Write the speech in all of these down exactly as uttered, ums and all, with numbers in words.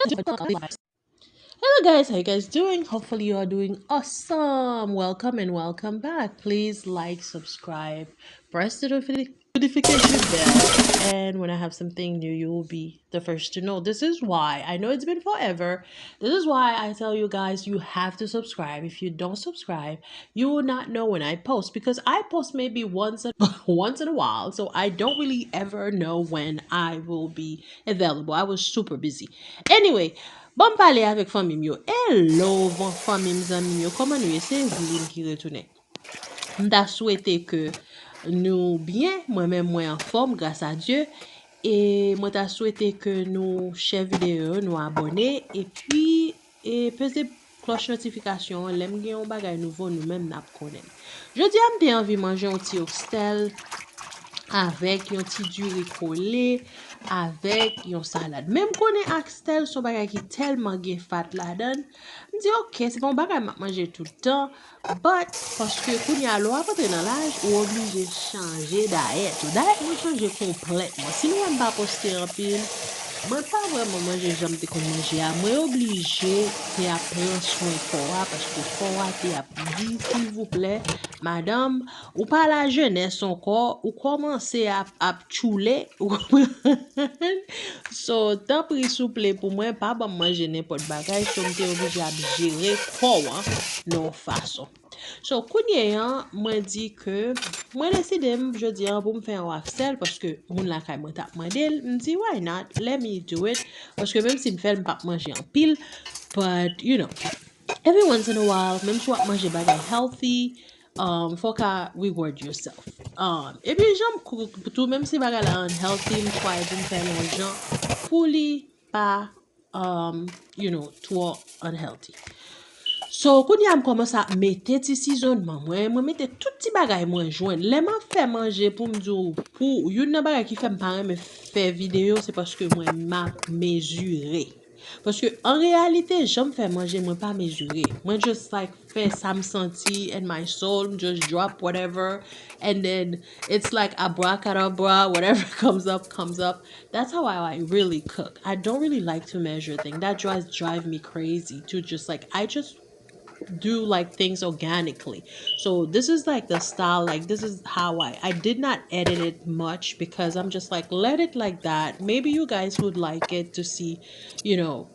Hello guys, how you guys doing? Hopefully you are doing awesome. Welcome and welcome back. Please like, subscribe, press the notifi- notification bell, and when I have something new, you will be the first to know. This is why I know it's been forever. This is why I tell you guys you have to subscribe. If you don't subscribe, you will not know when I post because I post maybe once a, once in a while, so I don't really ever know when I will be available. I was super busy. Anyway, bon, m pale avèk fanmi m yo. Hello, bon, fanmi m, zanmi m yo. Kòman nou ye? Se Eveline ki retounen. M ta swete ke nou byen. Mwen menm, mwen anfòm, gras a Dye. E mwen ta swete ke nou share videyo yo, nou abòne, epi e peze klòch notifikasyon an. Lè m gen yon bagay nouvo, nou menm n ap konnen. Jodi a, m te anvi manje yon ti ostèl avèk yon ti diri kole, avèk yon salad. Men m konnen ostèl se yon bagay ki tèlman gen fat ladan l. M di, "Ok, se pa yon bagay m ap manje tout tan." But, paske kounye a, lè w ap antre nan laj, ou oblije chanje dayèt ou. Dayèt mwen chanje konplètman. Si nou wè m pa poste anpil, mwen pa vrèman manje jan m te konn manje a. Mwen oblije te ap pran swen kò a, paske kò a te ap di, "Silvouplè, madanm, ou pa lajenès ankò, ou kòmanse ap, ap tchoule," ou konprann? So, tanpri, souple, pou mwen, pa ban m manje nenpòt bagay, so m te oblije ap jere kò w an nan yon fason. So, kounye a, mwen di ke mwen deside m jodi a pou m fè yon wafsèl, paske moun lakay mwen t ap mande l. M di, "Why not? Let me do it." Paske menm si m fè l, m p ap manje anpil. But, you know, every once in a while, menm si w ap manje bagay healthy, um, fò w ka reward yourself. Um, epi jan m kou-, tou, menm si bagay la unhealthy, m try pou m fè l yon jan pou li pa, um, you know, twò unhealthy. So, kounye a m kòmanse ap mete ti sizonnman mwen, mwen mete tout ti bagay mwen jwenn. Lè m ap fè manje pou m di w, pou youn nan bagay ki fè m pa renmen fè videyo, se paske mwen m ap mezire. Paske an reyalite, jan m fè manje, mwen pa mezire. Mwen just like fè sa m santi in my soul, m just drop whatever, and then it's like abracadabra, whatever comes up, comes up. That's how I, I really cook. I don't really like to measure things. That drives, drive me crazy to just like, I just do like things organically. So this is like the style, like this is how I, I did not edit it much because I'm just like, let it like that. Maybe you guys would like it to see, you know,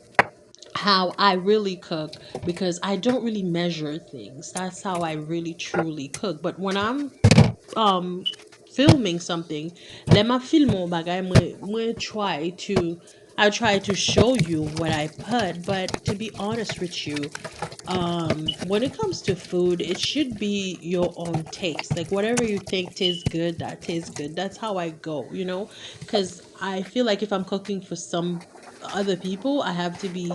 how I really cook because I don't really measure things. That's how I really truly cook. But when I'm, um, filming something, lè m ap filme yon bagay, mwen, mwen try to, I try to show you what I put, but to be honest with you, um, when it comes to food, it should be your own taste. Like, whatever you think tastes good, that tastes good. That's how I go, you know? Because I feel like if I'm cooking for some other people, I have to be,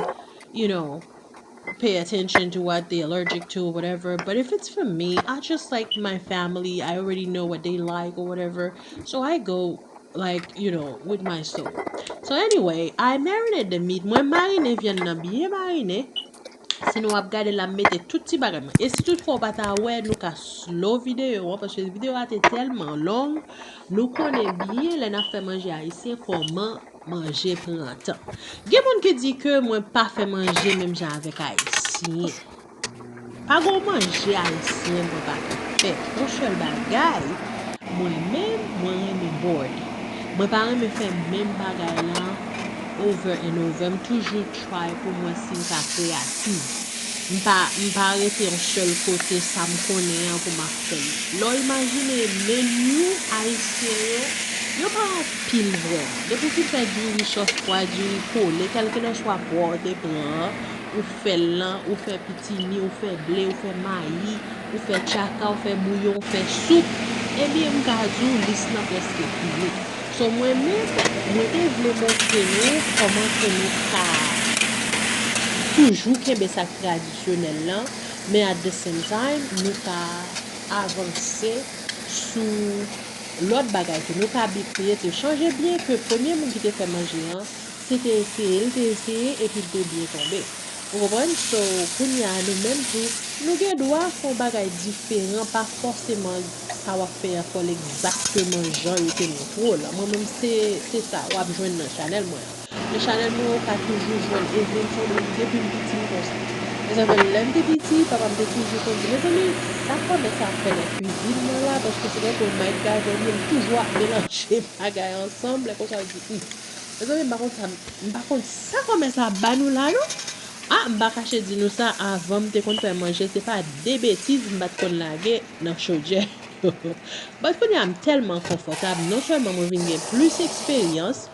you know, pay attention to what they're allergic to or whatever. But if it's for me, I just like my family. I already know what they like or whatever. So I go, like, you know, with my soul. So anyway, I marinate the meat. Mwen marine vyann nan byen marine. Si nou ap gade la, m mete tout ti bagay mwen. E si toutfwa w pa ta wè, nou ka slow videyo an, paske videyo a te tèlman long. Nou konnen byen lè n ap fè manje ayisyen kòman manje pran tan. Gen moun ki di ke mwen pa fè manje menm jan avèk Ayisyen. Pa gen yon manje ayisyen mwen pa ka fè. Yon sèl bagay, mwen menm, mwen renmen bòde. Mwen pa renmen fè menm bagay la over and over. M toujou try pou mwen si m ka kreyatif. M pa, m pa rete yon sèl kote sa m konnen an pou m ap fè l. Lè w imajine menu ayisyen yo, yo pa anpil vrèman. Depi w fin fè diri sòs pwa, diri kole, kèlkeswa pwa w te pran an, ou fè l lan, ou fè pitimi, ou fè ble, ou fè mayi, ou fè tchaka, ou fè bouyon, ou fè soup, ebyen m ka di w lis lan prèske fini. So mwen menm, mwen te vle montre nou kòman ke nou ka toujou kenbe sa k tradisyonèl lan, men at the same time, nou ka avanse sou lòt bagay tou. Nou ka bi kreye tou. Chanje byen ke premye moun ki te fè manje an, se te eseye, l te eseye, epi l te byen tonbe. Ou konprann? So, kounye a, nou menm tou, nou gen dwa fè yon bagay diferan, pa fòseman sa w ap fè an fè l egzakteman jan yo te montre w lan. Mwen menm, se, se sa w ap jwenn nan chanèl mwen an. Men chanèl mwen yo ka toujou jwenn Evelyn Fondry depi m piti m konsa. Mezanmi, lè m te piti, papa m te toujou konn di, mezanmi, sa kòmès ap fè nan kwizin nan la, paske se tankou Mike Gardner, li toujou ap melanje bagay ansanm, lè konsa l di, hmm. Mezanmi, m pa konn sa, m pa konn sa kòmès ap ba nou la, non. Ah, m pa kache di nou sa, avan m te konn fè manje, se pa de betiz m pa t konn lage nan chodyè. But kounye a m tèlman konfòtab, non sèlman mwen vin gen plis eksperyans,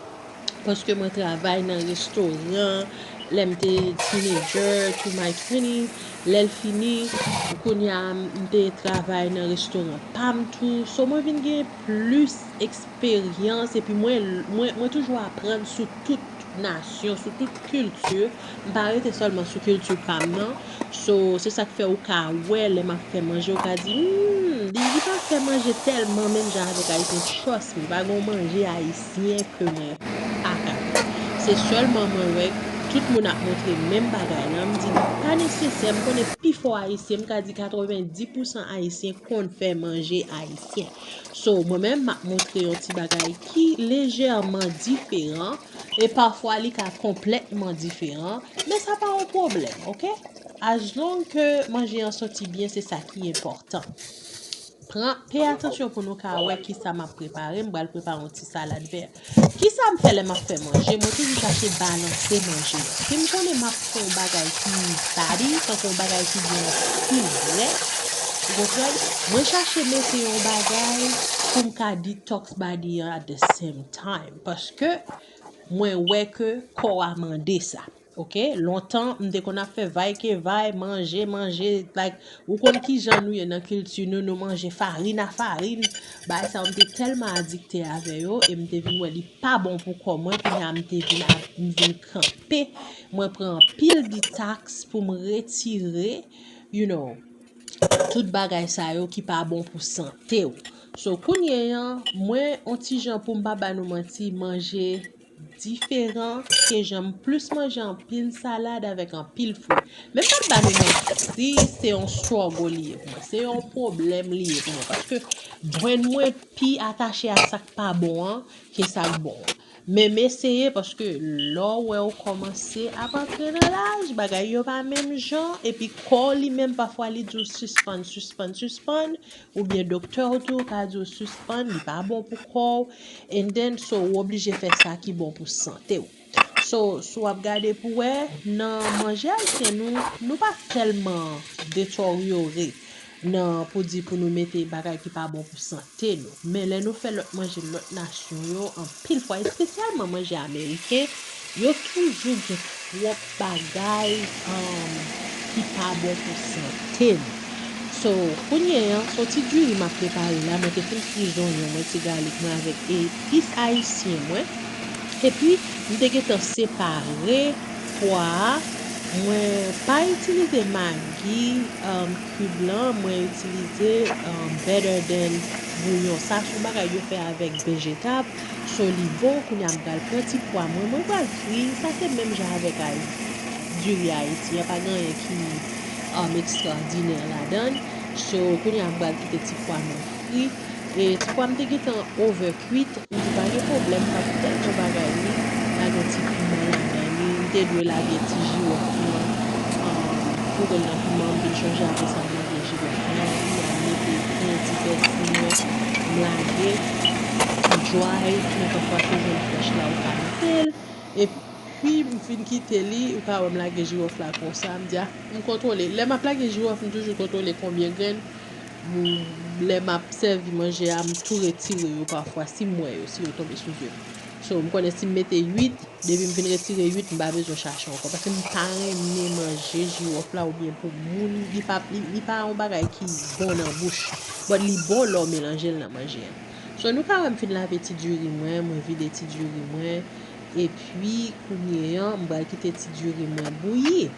paske mwen travay nan restoran, lè m te teenager, to my twenties, lè l fini, kounye a m te travay nan restoran pa m tou, so mwen vin gen plis eksperyans, epi mwen, mwen, mwen toujou aprann sou tout nasyon, sou tout kilti. M pa rete sèlman sou kilti pa m nan. So, se sa k fè ou ka wè lè m ap fè manje, ou ka di, hmm, li, li pa fè manje tèlman menm jan avèk Ayisyen. Trust me, pa gen yon manje ayisyen ke mwen pa ka fè. Se sèlman mwen wè tout moun ap montre menm bagay lan, m di, pa nesesè, m konnen pifò Ayisyen, m ka di katrevenndis pousan Ayisyen konn fè manje ayisyen. So, mwen menm, m ap montre yon ti bagay ki lejèman diferan, e pafwa li ka konplètman diferan, men sa pa yon pwoblèm, oke? As long ke manje an soti byen, se sa ki enpòtan. Pran, pay atansyon pou nou ka wè kisa m ap prepare. M pral prepare yon ti salad vè. Kisa m fè lè m ap fè manje? Mwen toujou chache balanse manje an. Si m konnen m ap fè yon bagay ki fatty, tankou yon bagay ki gen anpil grès, ou konprann? Mwen chache mete yon bagay pou m ka detox body an at the same time. Paske mwen wè ke kò a mande sa. Oke, lontan, m te konn ap fè vay ke vay, manje, manje, like, ou konn kijan nou ye nan kilti nou, nou manje farin a farin. Bagay sa yo, m te tèlman adikte avè yo, e m te vin wè li pa bon pou kò mwen, kounye a m te vin, m vin kanpe, mwen pran anpil detox pou m retire, you know, tout bagay sa yo ki pa bon pou sante w. So, kounye a, mwen, on ti jan pou m pa ba nou manti, manje diferan ke jan m plis manje anpil salad avèk anpil fwi. Men m p ap ba nou manti, se yon struggle li ye pou mwen. Se yon pwoblèm li ye pou mwen. Paske brain mwen pi atache a sa k pa bon an ke sa k bon an. Men m eseye paske lè w wè w kòmanse ap antre nan laj, bagay yo pa menm jan, epi kò w li menm pafwa li di w sispann, sispann, sispann, oubyen doktè w tou ka di w sispann, li pa bon pou kò w, and then, so, ou oblije fè sa ki bon pou sante w. So, si w ap gade pou wè, nan manje ayisyen nou, nou pa tèlman deteryore nan pou di pou nou mete bagay ki pa bon pou sante nou. Men lè nou fè lòt manje lòt nasyon yo, anpil fwa, espesyalman manje ameriken, yo toujou gen twòp bagay, um, ki pa bon pou sante nou. So, kounye a, se yon ti diri m ap prepare la, mwen te fin fri zonyon mwen, ti galik mwen avèk epis ayisyen mwen. Epi, m te gentan separe pwa a. Mwen pa itilize magi, um, cube lan, mwen itilize, um, Better Than bouyon. Sa se yon bagay yo fè avèk vejetab. So, li bon, kounye a m pral pran ti pwa mwen, mwen pral fri. Sa se menm jan avèk ay-, diri Ayiti an, pa gen anyen ki, um, ekstraòdinè ladan l. So, kounye a m pral kite ti pwa mwen fri. E ti pwa m te gentan overkwit, m di pa gen pwoblèm, m p ap tèlman bagay li, lage yon ti piman ladan li, m te dwe lage ti jiwòf lan, um, pou l nan piman, m vin chonje apre sa m lage jiwòf lan, m al mete yon ti pèsi mwen, m lage, m dry, men pafwa se jwenn frèch la ou ka mete l, epi m fin kite li, ou ka wè m lage jiwòf la konsa, m di a, m kontwole, lè m ap lage jiwòf, m toujou kontwole konbyen grenn, m, lè m ap sèvi manje a, m tou retire yo pafwa, si m wè yo, si yo tonbe sou zye m. So, m konnen si m mete uit, depi m fin retire uit, m pa bezwen chache ankò. Paske m pa renmen manje jiwòf la oubyen pou moun, li pa, li, li pa yon bagay ki bon nan bouch. But li bon lè w melanje l nan manje a. So, nou ka wè m fin lave ti diri mwen, mwen vide ti diri mwen, epi kounye a, m pral kite ti diri mwen bouyi.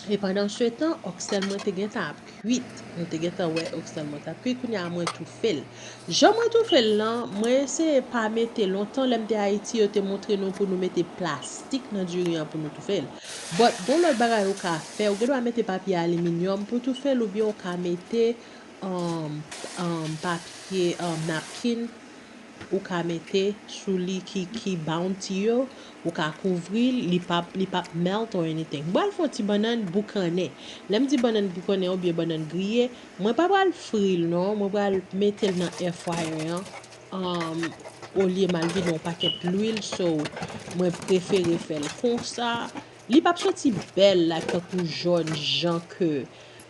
E pandansetan, òksèl mwen te gentan ap kwit. Nou te gentan wè òksèl mwen t ap kwit. Kounye a, mwen toufe l. Jan mwen toufe l lan, mwen eseye pa mete, lontan lè m te Ayiti, yo te montre nou pou nou mete plastik nan diri an pou nou toufe l. But, gon lòt bagay ou ka fè, ou gen dwa mete papye aliminyòm pou toufe l, oubyen ou ka mete, um, um, papye, um, napkin ou ka mete sou li ki, ki bounty yo, ou ka kouvri l, li p ap, li p ap melt or anything. M pral fè yon ti bannann boukannen. Lè m di bannann boukannen oubyen bannann griye, mwen pa pral fri l non, mwen pral mete l nan air fryer an. Um, olye m al vide yon pakèt lwil, so mwen prefere fè l konsa. Li p ap soti bèl like tankou jòn jan ke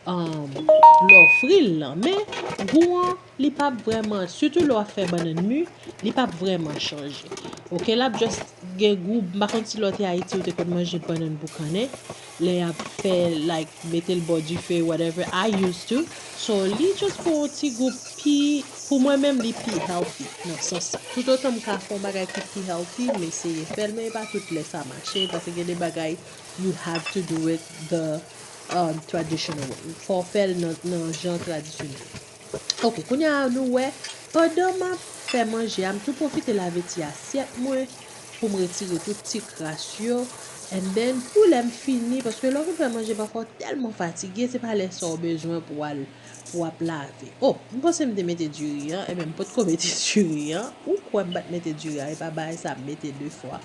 um, lè w fri l lan, men gou an, li p ap vrèman, sitou lè w ap fè bannann mi, li p ap vrèman chanje. Oke, l ap just gen gou, m pa konn si lè w te Ayiti ou te konn manje bannann boukannen, lè y ap fè, like, mete l bò dife, whatever, I used to. So, li just pou yon ti gou pi, pou mwen menm, li pi healthy, nan sans sa. Toutotan m ka fè yon bagay ki pi healthy, m eseye fè l, men e pa tout lè sa mache, paske gen de bagay, you have to do it the um, traditional way. Fò w fè l nan, nan jan tradisyonèl. Ok, kounye a nou wè, pandan m ap fè manje a, m tou pwofite lave ti asyèt mwen pou m retire tout ti kras yo. And then, pou lè m fini, paske lè w fin fè manje, pafwa w tèlman fatige, se pa lè sa w bezwen pou w al, pou w ap lave. Oh, m panse m te mete diri an, enben m potko mete diri an. Ou kwè m pa t mete diri an, e pa bagay sa m mete de fwa.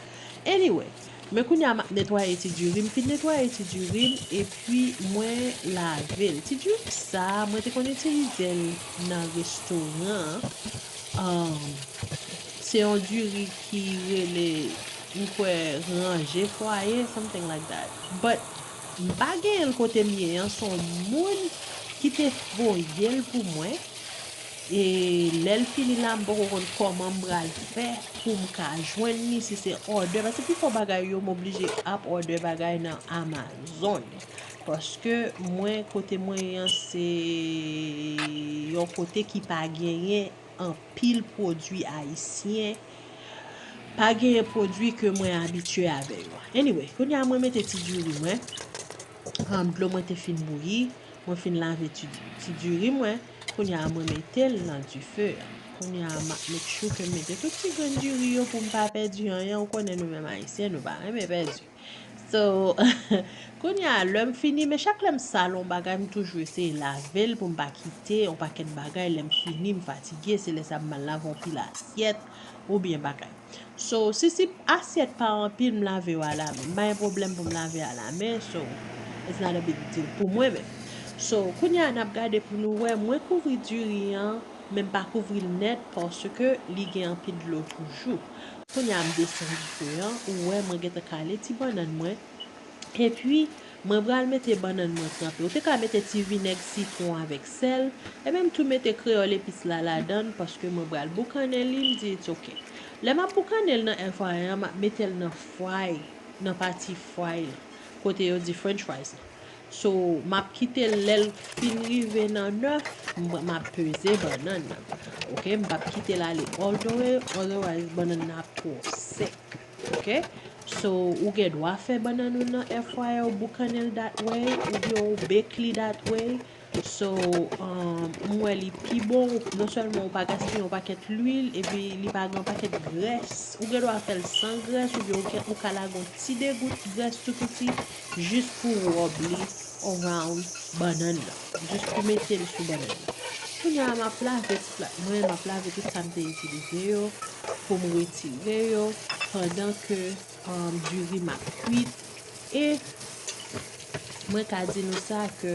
Anyway, men kounye a m ap netwaye ti diri m. M fin netwaye ti diri m, epi mwen lave l. Ti diri sa, mwen te konn itilize l nan restoran an. Um, se yon diri ki rele, m kwè, ranje fwaye, something like that. But, m pa genyen l kote m ye an, se yon moun ki te voye l pou mwen. E lè l fini la, m poko konn kòman m pral fè pou m ka jwenn li, si se order. Paske pifò bagay yo, m oblije ap order bagay nan Amazon. Paske mwen, kote mwen ye an, se yon kote ki pa genyen anpil pwodui ayisyen. Pa genyen pwodui ke mwen abitye avè yo. Anyway, kounye a mwen mete ti diri mwen. Um, dlo mwen te fin bouyi. Mwen fin lave ti, ti diri mwen. Kounye a mwen mete l nan dife a. Kounye a m ap make sure ke m mete tout ti grenn diri yo pou m pa pèdi anyen. Ou konnen nou menm ayisyen, nou pa renmen pèdi. So, kounye a, lè m fini, men chak lè m sal yon bagay, m toujou eseye lave l pou m pa kite yon pakèt bagay. Lè m fini, m fatige, se lè sa m mal lave yon pil asyèt oubyen bagay. So, si, si asyèt pa anpil, m lave yo alamen. M pa gen pwoblèm pou m lave alamen, so, it's not a big deal pou mwen menm. So, kounye a, n ap gade pou nou wè, mwen kouvri diri an, men m pa kouvri l nèt paske li gen anpil dlo toujou. Kounye a, m desann dife an, ou wè, mwen gentan kale ti bannann mwen. Epi, mwen pral mete bannann mwen tranpe. Ou te ka mete ti vinèg sitwon avèk sèl. Epi m tou mete kreyòl epis la ladann, paske mwen pral boukannen li, m di it's ok. Lè m ap boukannen l nan air fryer an, m ap mete l nan fry, nan pati fry la, kote yo di french fries la. So, m ap kite l lè l fin rive nan nèf, m, m ap peze bannann nan. Ok, m p ap kite l ale all the way, otherwise bannann nan ap twò sèk. Ok? So, ou gen dwa fè bannann ou nan air fryer, ou boukannen l that way, oubyen ou bake li that way. So, um, m wè li pi bon, non sèlman ou pa gaspiye yon pakèt lwil, epi li pa gen yon pakèt grès. Ou gen dwa fè l san grès, oubyen ou gen, ou ka lage yon ti degout grès tou piti, jis pou rub li around bannann nan. Jis pou mete l sou bannann nan. Kounye a, m ap lave ti plat mwen, m ap lave tout sa m te itilize yo, pou m retire yo, pandan ke um, diri m ap kwit. E mwen ka di nou sa ke,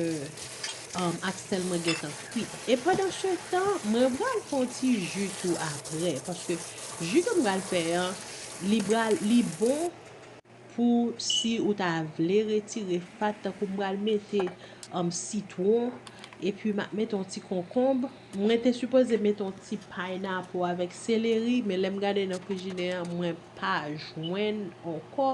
um, ak sèl mwen gentan kwit. E pandan se tan, mwen pral fè yon ti ji tou apre, paske ji ke m pral fè an, li pral, li bon pou si ou ta vle retire fat, tankou m pral mete, um, sitwon, epi m ap mete yon ti konkonb. Mwen te sipoze mete yon ti pineapple avèk seleri, men lè m gade nan frijidè an, mwen pa jwenn ankò.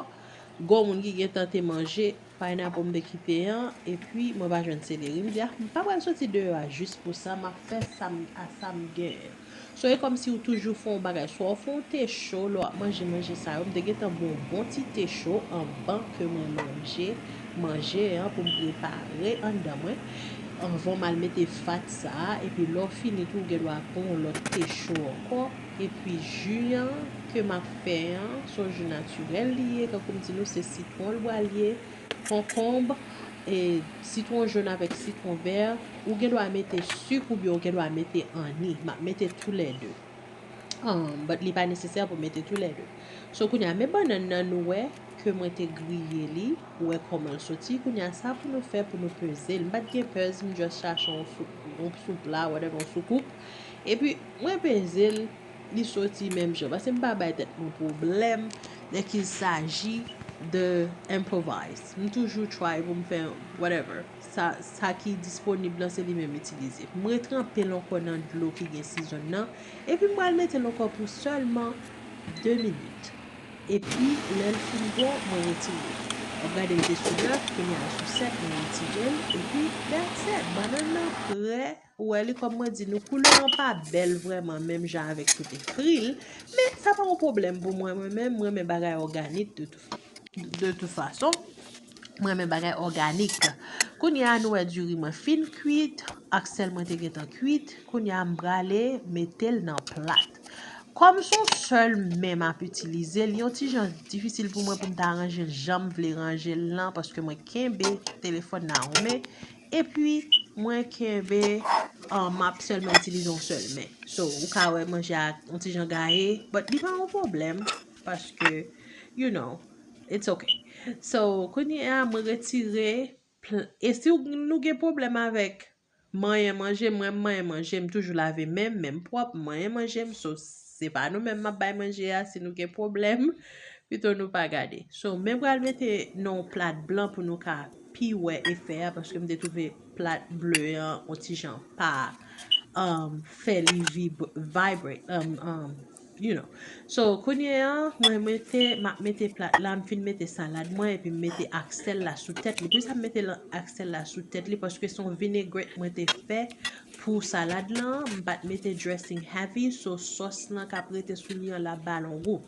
Gon moun ki gentan te manje pineapple m te kite an, epi mwen pa jwenn seleri. M di, ah, m pa pral soti deyò a jis pou sa, m ap fè sa m, a sa m genyen. So, e kòmsi ou toujou fè yon bagay. Swa w fè yon te cho, lè w ap manje manje sa yo. M te gentan bwè yon bon ti te cho anvan ke mwen manje manje an pou m prepare anndan mwen. Anvan m al mete fat sa a, epi lè w fini tou, ou gen dwa pran yon lòt te cho ankò. Epi ji an ke m ap fè an, se yon ji natirèl li ye, tankou m di nou, se sitwon l pral ye, konkonb, e sitwon jòn avèk sitwon vè. Ou gen dwa mete sik oubyen ou gen dwa mete anni. M ap mete toulède. Um, but li pa nesesè pou mete toulède. So, kounye a, men bannann nan nou wè ke mwen te griye li, ou wè kòman l soti. Kounye a, sa pou nou fè pou nou peze l. M pa t gen pèz, m just chache yon sou, yon soupla, whatever, yon soukoup. Epi, mwen peze l, li soti menm jan. Paske m pa bay tèt mwen pwoblèm dès qu'il s'agit de improvise. M toujou try pou m fè whatever. Sa, sa ki disponib lan, se li menm m itilize. M retranpe l ankò nan dlo ki gen season nan. Epi m pral mete l ankò pou sèlman de minit. Epi, lè l fin bon, mwen retire l. W ap gade l te sou nèf, kounye a l sou sèt, mwen retire l. Epi, that's it. Bannann nan prè. Ou wè li, kòm mwen di nou, koulè an pa bèl vrèman, menm jan avèk pote fri l. Men, sa pa yon pwoblèm pou mwen. Mwen menm, mwen renmen bagay òganik de tout, de tout fason. Mwen renmen bagay òganik. Kounye a, nou wè diri mwen fin kwit, ak sèl mwen te gentan kwit. Kounye a, m prale mete l nan plat. Kòm se yon sèl men m ap itilize, li yon ti jan difisil pou mwen pou m ta ranje l jan m vle ranje l lan, paske mwen kenbe telefòn nan yon men, epi mwen kenbe, um, m ap sèlman itilize yon sèl men. So, ou ka wè manje a yon ti jan gaye, but li pa yon pwoblèm, paske, you know, it's okay. So, kounye a, mwen retire, pl- e si w- nou gen pwoblèm avèk manyen manje, mwen m manyen manje, m toujou lave men m, men m pwòp, m manyen manje m, so se pa nou menm m ap bay manje a, si nou gen pwoblèm, pito nou pa gade. So, men pral mete nan yon plat blan pou nou ka pi wè efè a, paske m te twouve plat ble an, yon ti jan pa, um, fè li vib- vibrate, um, um, you know. So, kounye a, mwen mete, m ap mete plat la, m fin mete salad mwen, epi m mete ak sèl la sou tèt li. Poukisa m mete la- ak sèl la sou tèt li? Paske se yon vinaigrette mwen te fè pou salad lan, m pa t mete dressing heavy, so sòs lan k ap rete sou li an la ba l yon gou.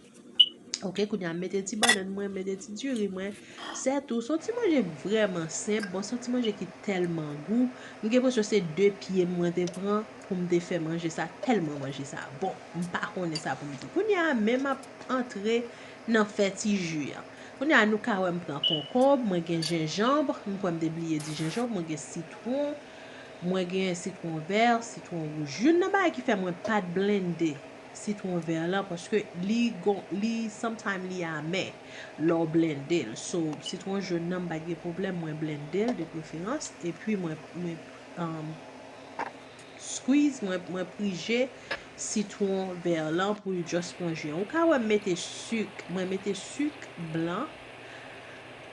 Ok, kounye a m mete ti bannann mwen, mete ti diri mwen. Se tou, se yon ti manje vrèman senp, bon, se yon ti manje ki tèlman gou. M gen enpresyon se de pye mwen te pran pou m te fè manje sa, tèlman manje sa bon. M pa konnen sa pou m di. Kounye a, men m ap antre nan fè ti ji a. Kounye a, nou ka wè m pran konkonb, mwen gen jenjanm, m kwè m te bliye di jenjanm, mwen gen sitwon, mwen gen sitwon vè, sitwon wouj. Youn nan bagay ki fè mwen pa t blende sitwon vè lan, paske li gon, li, sometime li amè lè w blende l. So, sitwon jòn nan, m pa gen pwoblèm, mwen blende l de preferans, epi mwen, mwen, um, squeeze, mwen, mwen prije sitwon vè lan pou l just pran ji an. Ou ka wè m mete sik, mwen mete sik blan,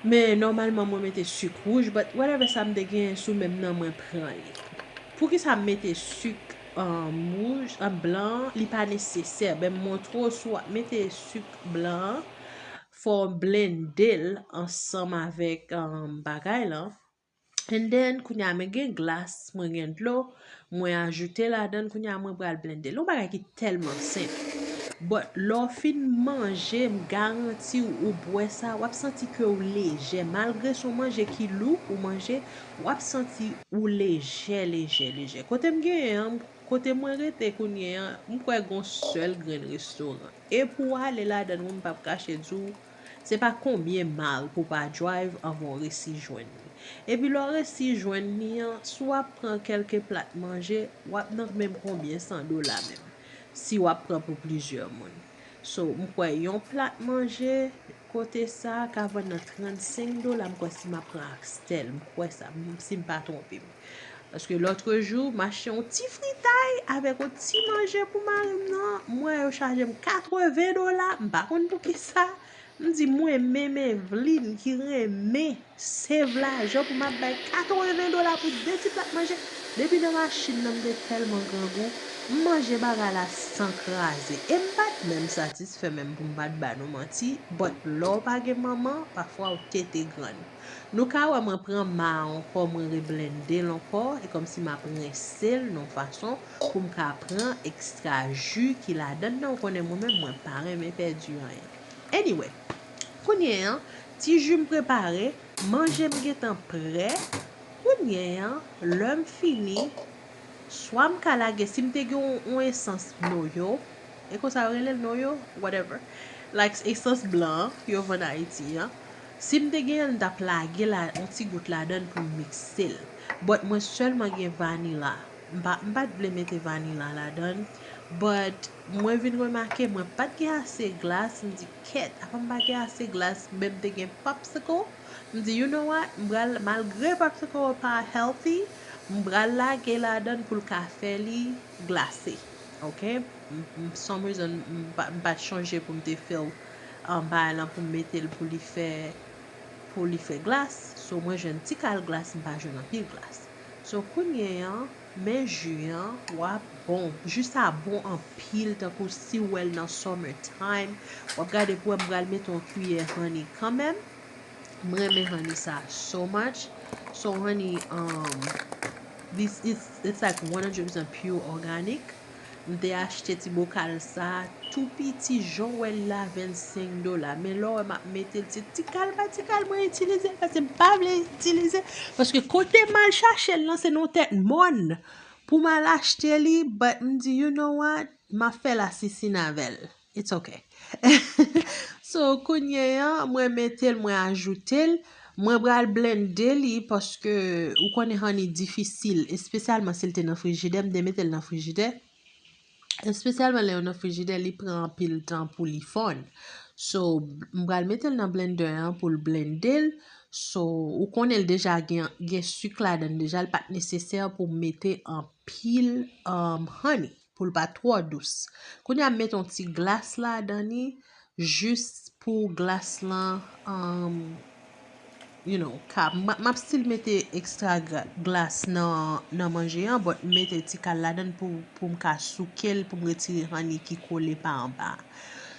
men nòmalman mwen mete sik wouj, but whatever sa m te genyen sou men m nan, mwen pran li. Poukisa m mete sik, um, wouj, um, blan an? Li pa nesesè. Ben, m montre w, si w ap mete sik blan an, fò w blende l ansanm avèk, um, bagay lan. And then, kounye a, mwen gen glas, mwen gen dlo, mwen ajoute ladan l, kounye a, mwen pral blende l. Yon bagay ki tèlman senp. But, lè w fin manje, m garanti w, ou bwè sa, w ap santi ke w lejè. Malgre se yon manje ki lou ou manje, w ap santi ou lejè, lejè, lejè. Kote m genyen an, kote mwen rete kounye a, m kwè gon sèl grenn restoran. E pou w ale ladan l, mwen m p ap kache di w, se pa konbyen mile pou w pa drive anvan w resi jwenn li. Epi lè w resi jwenn li an, si w ap pran kèlke plat manje, w ap nan menm konbyen san dola menm, si w ap pran pou plizyè moun. So, m kwè yon plat manje kote sa ka vann nan trannsenk dola, m kwè si m ap pran ak stèl, m kwè sa, m- si m pa twonpe m. Paske lòtrejou, m achte yon ti fritay avèk yon ti manje pou mari m nan, m wè yo chaje m katreven dola, m pa konn poukisa. M di mwen menm Evelyne ki renmen save lajan pou m ap bay katreven dola pou de ti plat manje. Depi nan machin nan, m te tèlman grangou, m manje bagay la san kraze. E m pa t menm satisfè menm pou m pa t ba nou manti, but lè w pa gen manman, pafwa w tete grann. Nou ka wè mwen pran ma a ankò, mwen reblende l ankò, e kòmsi m ap rense l nan yon fason pou m ka pran ekstra ji ki ladan l nan. Ou konnen mwen menm, mwen pa renmen pèdi anyen. Anyway, kounye a, ti ji m prepare, manje m gentan prè. Kounye a, lè m fini, swa m ka lage, si m te gen yon, yon esans noyo, e konsa yo rele l noyo, whatever. Like esans blan an, yo vann Ayiti an. Si m te genyen l, m t ap lage la, yon ti gout ladan l pou m mikse l. But mwen sèlman gen vanila. M pa, m pa t vle mete vanila ladan l. But mwen vin remake mwen pa t gen ase glas, m di kèt, apa m pa gen ase glas, men m te gen popsicle. M di, you know what, m pral, malgre popsicle pa healthy, m pral lage ladan l pou l ka fè li glase. Ok? M- m- Some reason m pa- m pa t chonje pou m te fill um, bagay lan pou m mete l pou li fè pou li fè glas. So mwen jwenn ti kal glas, m pa jwenn anpil glas. So kounye an, men ji an, w ap bon. Ji sa bon anpil, tankou si w wè l nan summer time. W ap gade pou wè m pral mete yon kiyè honey kanmenm. M renmen honey sa so much. So honey, um, this is it's like one hundred percent pure organic. M te achte ti bokal sa tou piti, jan w wè l la, vennsenk dola. Men lè w wè m ap mete l ti, ti kal pa ti kal, mwen itilize l paske m pa vle itilize. Paske kote m al chache l lan, se nan tèt mòn pou m al achte li. But m di, you know what? M ap fè lasisine avè l. It's ok. So, kounye an, mwen mete l, mwen ajoute l. Mwen pral blende li paske ou konnen honey difisil, espesyalman si l te nan frijidè, m te mete l nan frijidè. Espesyalman lè yo nan frijidè, li pran anpil tan pou li fonn. So, m pral mete l nan blender an pou l blende l. So, ou konnen l deja gen, gen sik ladan l deja, l pa t nesesè pou m mete anpil um, honey, pou l pa twò dous. Kounye a, m mete yon ti glas ladan li, jis pou glas lan, um, you know, ka, m ap still mete ekstra glas nan, nan manje an, but m mete ti kal ladan l pou, pou m ka souke l, pou m retire honey ki kole pa anba.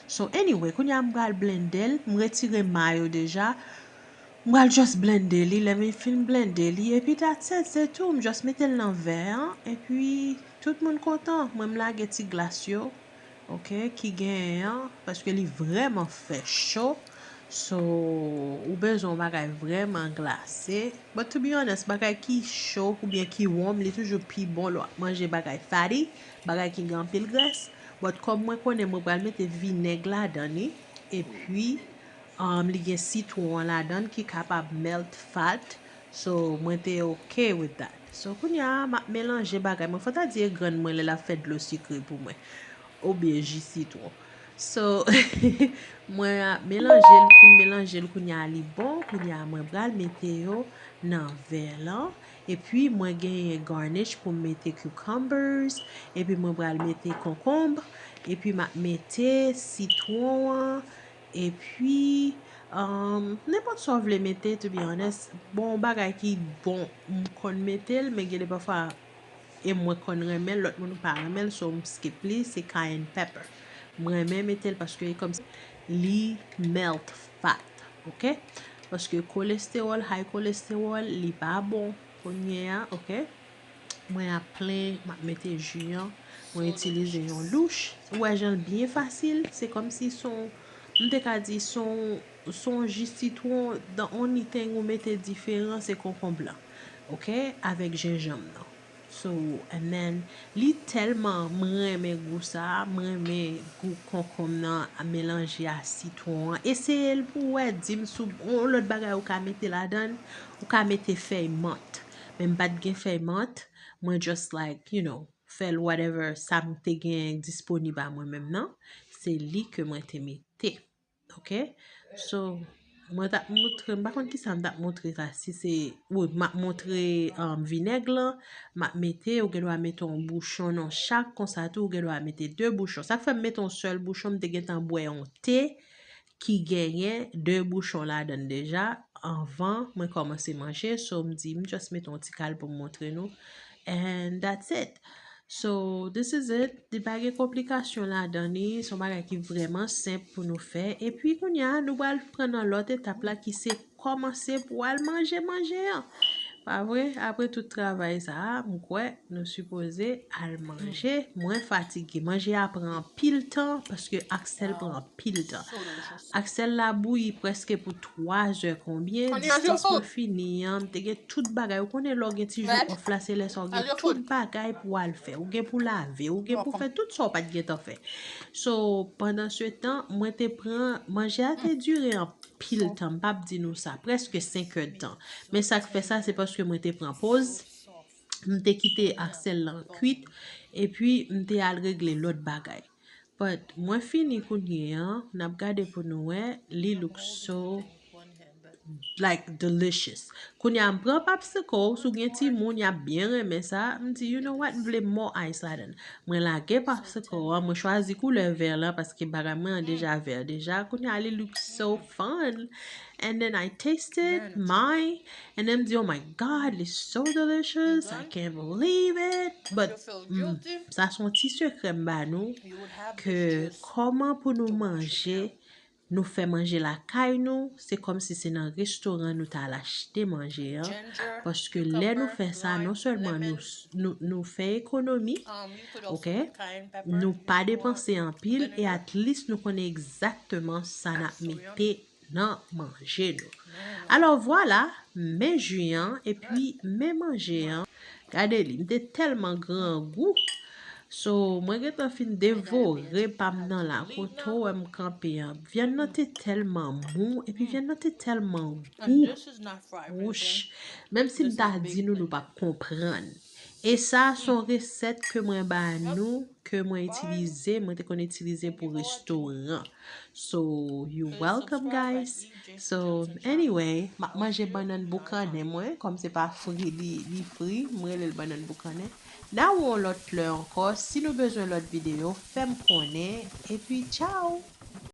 So, anyway, kounye a m pral blende l, m retire ma yo deja. M pral just blende li, lè m fin blende li, epi that's it, se tou. M just mete l nan vè an, epi tout moun kontan. Mwen, m lage ti glas yo, ok, ki genyen an, paske li vrèman fè cho. So, ou bezwen yon bagay vrèman glase. But to be honest, bagay ki cho oubyen ki wòm, li toujou pi bon lè w ap manje bagay fatty, bagay ki gen anpil grès. But kòm mwen konnen mwen pral mete vinèg ladan li, epi um, li gen sitwon an ladan l ki kapab melt fat. So, mwen te ok with that. So, kounye a, m ap melanje bagay mwen. Fò ta di e grann mwen lè l ap fè dlo sikre pou mwen. Oubyen ji sitwon. So, mwen ap melanje l, fin melanje l, kounye a li bon. Kounye a, mwen pral mete yo nan vè lan. Epi, mwen genyen garnish pou m mete cucumbers. Epi, mwen pral mete konkonb. Epi, m ap mete sitwon an. Epi, um, nenpòt sa w vle mete, to be honest. Bon, yon bagay ki bon, m konn mete l, men gen de pafwa, e mwen konn renmen l, lòt moun pa renmen l, so m skip li, se cayenne pepper. Mwen renmen mete l paske e kòmsi li melt fat, ok? Paske cholesterol, high cholesterol, li pa bon kounye a, ok? Mwen ap plen, m ap mete ji an, mwen itilize yon louch. Ou wè jan l byen fasil, se kòmsi se yon, m te ka di se yon, se yon ji sitwon, the only thing ou mete diferan se konkonb lan, ok, avèk jenjanm nan. So, and then, li tèlman, m renmen gou sa, m renmen gou konkonm nan melanje a sitwon an. Eseye l pou w wè, di m si w, yon lòt bagay ou ka mete ladan l, ou ka mete fèy mant. Men m pa t gen fèy mant, mwen just like, you know, fè l whatever sa m te gen disponib a mwen menm nan, se li ke mwen te mete. Ok? So, mwen t ap montre, m pa konn kisa m t ap montre sa, si se, wi, m ap montre um, vinèg lan, m ap mete, ou gen dwa mete yon bouchon nan chak, konsa tou, ou gen dwa mete de bouchon. Sa k fè m mete yon sèl bouchon, m te gentan bwè yon te ki genyen de bouchon ladan l deja, anvan mwen kòmanse manje, so m di, m just mete yon ti kal pou m montre nou, and that's it. So, this is it. Li pa gen konplikasyon ladan li. Se yon bagay ki vrèman senp pou nou fè. Epi, kounye a, nou pral pran nan lòt etap la ki se kòmanse pou al manje manje an. Pa vre? Apre tout travay sa a, m kwè nou sipoze al manje. Mwen fatige. Manje a pran anpil tan paske Axel pran anpil tan. Axel la bouyi prèske pou twa zè konbyen. Distans mwen fini an, m te gen tout bagay. Ou konnen lè w gen ti jou off la, se lè sa w gen tout bagay pou w al fè. Ou gen pou lave, ou gen pou fè tout sa w pa t gentan fè. So, pandan se tan, mwen te pran, manje a te dire anpil tan, m p ap di nou sa, prèske senk èdtan. Men sa k fè sa, se paske mwen te pran poz, m te kite Axel lan kwit, epi m te al regle lòt bagay. But mwen fini kounye an, n ap gade pou nou wè, li look so like delicious. Kounye a m pran popsicle, si w gen timoun, y ap byen renmen sa. M di, you know what, m vle more ice ladan. Mwen lage popsicle an, mwen chwazi koulè vè lan paske bagay mwen an deja vè deja. Kounye a li look so fun. And then I tasted mine, and then m di, oh my God, it's so delicious. I can't believe it. But mm, sa se yon ti sekrè m ba nou, ke kòman pou nou manje, nou fè manje lakay nou, se kòmsi se nan restoran nou t al achte manje an, paske lè nou fè sa, non sèlman nou, nou, nou fè ekonomi, ok, nou pa depanse anpil, e at least nou konnen egzakteman sa n ap mete nan manje nou. Alò, vwala, men ji an, epi men manje an. Gade li, m te tèlman grangou. So, mwen gentan fin devore pa m nan la. Kote w wè m kanpe an. Vyann nan te tèlman mou, epi vyann nan te tèlman gou. Wouch. Menm si m ta di nou, nou p ap konprann. E sa, se yon resèt ke mwen ba nou, ke mwen itilize, mwen te konn itilize pou restoran. So, you welcome, guys. So, anyway, m ap manje bannann boukannen mwen, kòm se pa fri li, li fri, m rele l bannann boukannen. N a wè yon lòt lè ankò. Si nou bezwen lòt videyo, fè m konnen. Epi, tchao!